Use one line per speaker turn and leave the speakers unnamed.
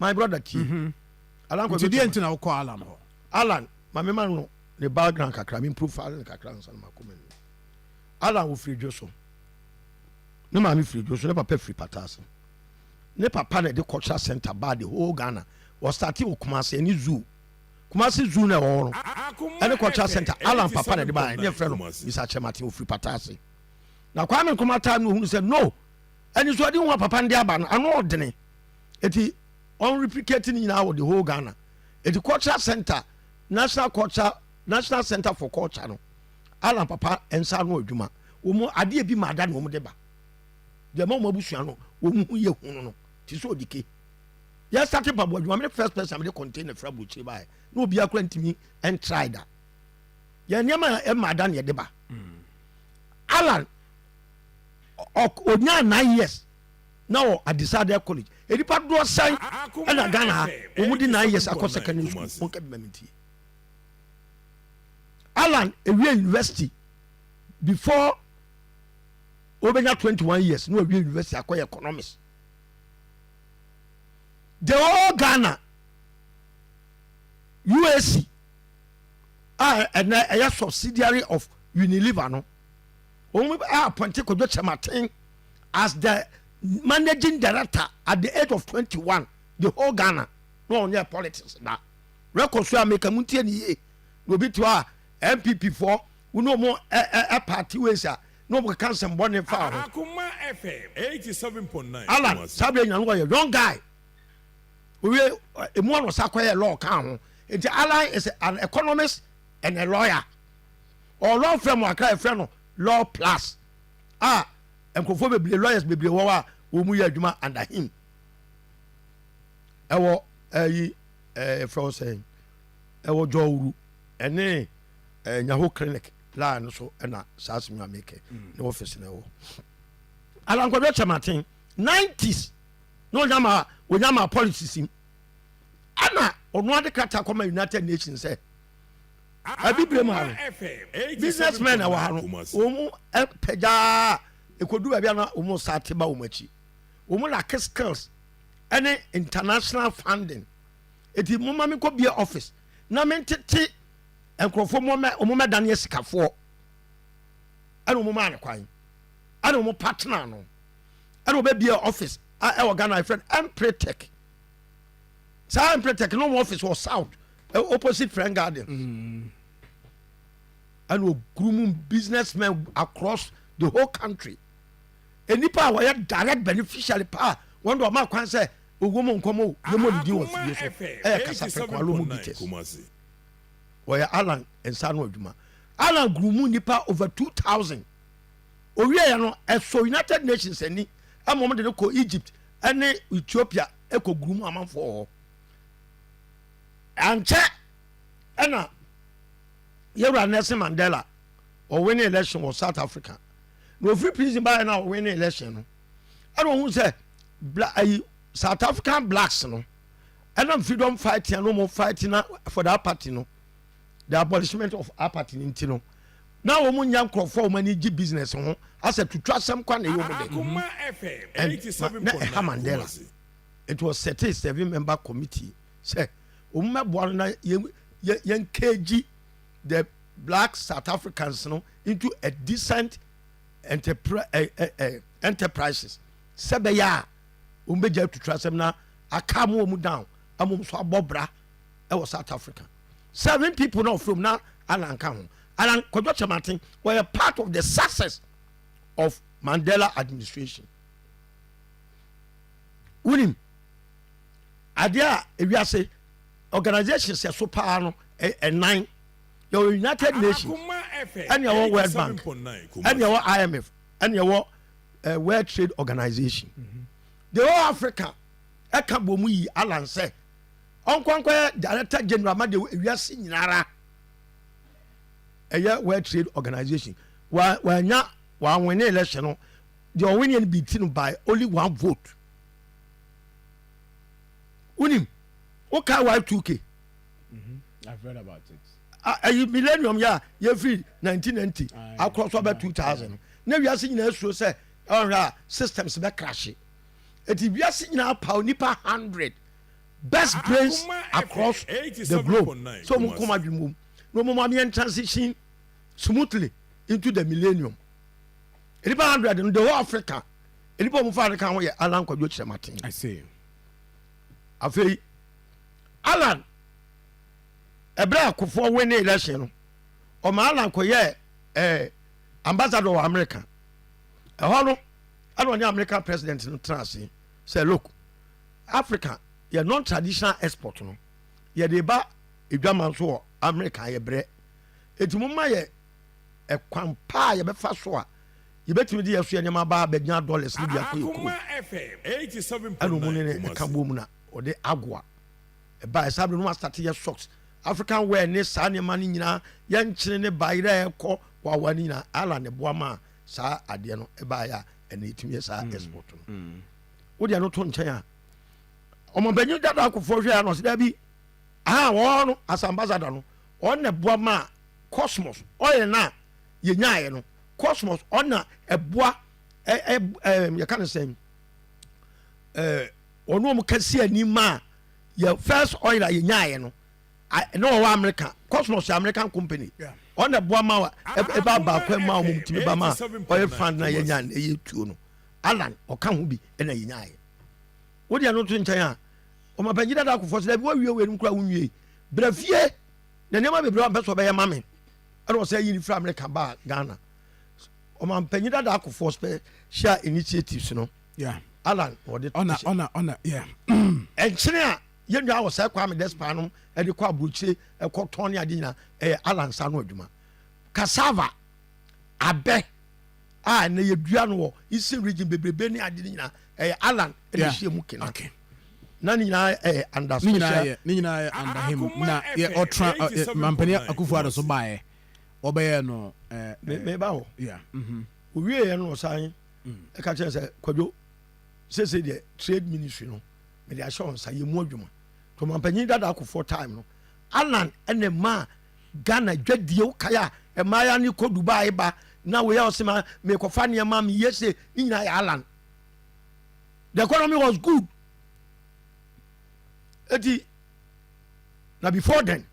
My brother tie. Alan
Nti deɛ nti na wokɔ Alan hɔ?
Alan, ma me ma no ne background kakra, me profile no kakra ansa na makɔ m'anim. Alan ofiri Dwoso. Ne maame firi Dwoso, ne papa firi Pataase. Ne papa na ɛde cultural center baa the whole Ghana. Wɔstate wɔ Kumasi ɛne zoo. Kumasi zoo na ɛwɔ hɔ no, ɛne cultural center. Alan papa na ɛde baa, ne yɛfrɛ no Mr. Kyerematen, ofiri Pataase. Na Kwame Nkrumah time no ohunu sɛ no, anisoade hu a papa no de aba no, ano ɔdene. Eti ɔn replicate ne nyinaa wɔ the whole Ghana. Eti cultural center, national culture, National Center for Culture no, Alan papa nsa ano adwuma. Wɔn adeɛ bi ma ada na wɔn de ba. Deɛ ma wɔn abusua no wɔn ho yɛ hu no te sɛ odike. Yɛ start mpaboa adwuma, mene first person mede container fira burokyire baeɛ na obi akora ntumi ntry da. Yɛ nneɛma a ɛma ada na yɛde ba. Alan onyaa 9 years na wɔ Adisadel College. Nipa dodoɔ sɛn ɛna Ghana ha wɔn di 9 years akɔ secondary school? Wɔn ka bi ma mi tie. Alan ewie university before obenya 21 years na wawie university akɔyɛ economics. The whole Ghana, UAC a ɛnɛ ɛyɛ subsidiary of Unilever no, wɔn a appoint Kwadwo Kyerematen as the managing director at the age of 21. The whole Ghana na ɔnyɛ politics da record so a meka mu ntie ne yie. Na obi te hɔ a NPP foɔ wo ne ɔmo ɛ party ways a na ɔmo keka nsɛm bɔne fa ho.
Akoma FM 87.9.
Alan saa bere nyina no wɔyɛ young guy. Owie emu ɔno sa kɔyɛ law ka ho. Nti Alan is an economist and a lawyer. Ɔwɔ law firm wɔ Akra, yɛfrɛ no Law Plus, a nkurɔfoɔ bebree, lawyers bebree wɔ hɔ a wɔn mu yɛ adwuma under him. Ɛwɔ ɛyi ɛfrɛ wɔ sɛn, ɛwɔ Dzorwulu ɛne Nyaho Clinic line no so ɛna saa asɛm a mekɛ ne office na ɛwɔ. Alan Kwadwo Kyerematen, 90s na onyama politics mu, ɛna ɔno ade krataa kɔma United Nations sɛ abibire mu ha no, businessmen na ɛwɔ ha no, wɔn mu pagyaa ekodu baabi a na wɔn sa te ba wɔn akyi, wɔn lack skills ɛne international funding. Eti mo ma mi kɔ bie office na mi ntete nkurɔfoɔ mo mɛ wɔn mɛ dan yɛ sikafoɔ. Ɛna wɔn maa ne kwan, ɛna wɔn partner no, ɛna wɔn bɛ bie office a ɛwɔ Ghana, yɛfrɛ no Empretec. Saa Empretec no, wɔn office wɔ south opposite Friend Garden, ɛna oguru mu businessmen across the whole country. Nipa a wɔyɛ direct beneficiary paa, wɔn de ɔma kwan sɛ owó mu nkɔmɔ o yɛ mo didi wɔ fie so, ɛyɛ Kasapreko Alomo Bitters. Wɔyɛ Alan nsa no adwuma. Alan guru mu nipa over 2,000. Owie yɛ no, ɛsɔ United Nations ani ɛma wɔn de no kɔ Egypt ɛne Ethiopia ɛkɔ guru mu amanfoɔ wɔ hɔ. Ankyɛ ɛna yɛwura Nelson Mandela ɔwin election wɔ South Africa. Na ofiri prison baayɛ na ɔwin election no, ɛna ohun sɛ bla ayi South African blacks no ɛnam freedom fighting ɛna wɔn fighting na for that party no, the abolishment of apartheid ne nti no, na wɔn nya nkurɔfoɔ a wɔn ani gye business ho asɛ tutu asɛm kwa na ɛyɛ wɔn de.
Akoma FM
And na ɛha
87.9
Mandela.
Kumasi.
It was set a seven member committee sɛ wɔn mɛboa no na yɛn cage the black South Africans no into a decent enterprises sɛ bɛyɛ a wɔn bɛgya tutu asɛm na aka mu wɔn down ama wɔn nso abɔ bra ɛwɔ South Africa. Seven people na ɔfiri mu na Alan ka ho. Alan Kwadwo Kyerematen wɔyɛ part of the success of Mandela administration. Wunim adeɛ a ewiase organisation sɛ so paa no, ɛnan yɛwɔ United Nations,
Akoma FM
ɛne ɛwɔ World Bank,
87.9 Kumasi.
ɛne ɛwɔ IMF, ɛne ɛwɔ World Trade Organization. The whole Africa ɛka bɔ mu yi Alan sɛ ɔnkɔnkɔyɛ director general ma de ewiase nyinara ɛyɛ World Trade Organization. Wa wanya wawin election no, deɛ ɔwin yɛ no bi ti no by only one vote. Wunim woka Y2K?
I've read about it.
Ɛyi millennium yɛ a yɛfiri 1990 akorɔ so abɛ 2000 na wiase nyinaa suro sɛ ɔhwɛ a systems bɛ crash. Eti wiase nyinaa paw nipa 100. Best brains
Akoma
across
FM
the globe
87.9
sɛ ɔmo nkɔm
Kumasi.
adwene mom na ɔmo ma yɛn transition smoothly into the millennium. Nipa 100 no, the whole Africa, nipa ɔmo fa Africa ho yɛ Alan Kwadwo Kyerɛmaten.
I see.
Afei Alan, ɛberɛ a Kofoɔ win election no, ɔma Alan kɔyɛ ambassador wɔ America. Ɛhɔ no ɛna ɔne American president no tena ase sɛ, look, Africa yɛ non traditional export no, yɛde ba edwama nso wɔ America, yɛ brɛ, eti mo ma yɛ ɛkwan paa yɛbɛfa so a yɛbɛtumi de yɛ so yɛ nneɛma ba abɛgyina dollars ne bi akɔ yɛ kurom.
Akoma FM
Ɛna ɔmu ne
87.9
ne ɛka
Kumasi.
bom na ɔde agoa ɛba. Ɛsaa bere no ma start yɛ socks, African wear ne saa nneɛma no nyinaa, yɛnkyene ne bayerɛ ɛkɔ wawa no nyinaa. Ala ne boa ma saa adeɛ no ɛbaeɛ a ɛna ɛtumi yɛ saa export no. Wodeɛ no to nkyɛn a, ɔmɔmpanyin dada Akofoɔ hwɛ a na ɔsɛ dabi aha wɔn no as ambassador no, ɔna boa ma Cosmos ɔyɛ no a yɛnyaeɛ no. Cosmos ɔna ɛboa ɛ ɛ ɛ yɛka no sɛn, ɔno ɔmo kɛse anim a yɛ first oil a yɛnyaeɛ no na ɔwɔ America. Cosmos yɛ American company. Ɔna boa ma wa ɛba baako ma ɔmo tumi ba ma oil fund na yɛnya na ɛyɛ tuo no. Alan ɔka ho bi ɛna yɛnyaeɛ. Wodeɛ no to nkyɛn a, ɔmapanyin dada Akɔfoɔ sɛ dabi, wɔwie wɔ anim kora, wonwie, brɛ fie na nneɛma bebree a ɔmpɛ sɛ ɔbɛyɛ ma me. Ɛna ɔsɛ yi ne firi America baa Ghana. Ɔmapanyin dada Akɔfoɔ special initiatives no, Alan wɔde
ɔna ɔna ɔna yeah.
Ɛnkyene a yɛn nua wɔ sɛ Kwame Despa nom ɛde kɔ aburokyire ɛkɔ tɔn ne ade nyinaa, ɛyɛ Alan nsa no adwuma. Cassava, abɛ a ɛnɛ yɛdua no wɔ Eastern Region bebrebe ne ade no nyinaa, ɛyɛ Alan ɛna ɛhyɛ mu kena na ne nyinaa ɛyɛ under
ne nyinaa
special
yɛ, ne nyinaa yɛ under him.
Akoma
Na yɛ
FM
ɔtra mampanin
87.9
Akufo Addo so
Kumasi.
baeɛ, ɔbɛyɛ no
Me ba hɔ. Owie yɛ no, ɔsan ɛka kyerɛ sɛ, Kwadwo, sese deɛ trade ministry no mede ahyɛ wɔn nsa, yɛ mu adwuma. To ɔmampanyin dada Akɔfoɔ time no, Alan ɛna maa Ghana dwadie. Wokae a, mmaaya ne kɔ Dubai ba na wei a ɔsɛ ma mekɔfa nneɛma meyɛ se ne nyinaa yɛ Alan. The economy was good. Eti na before then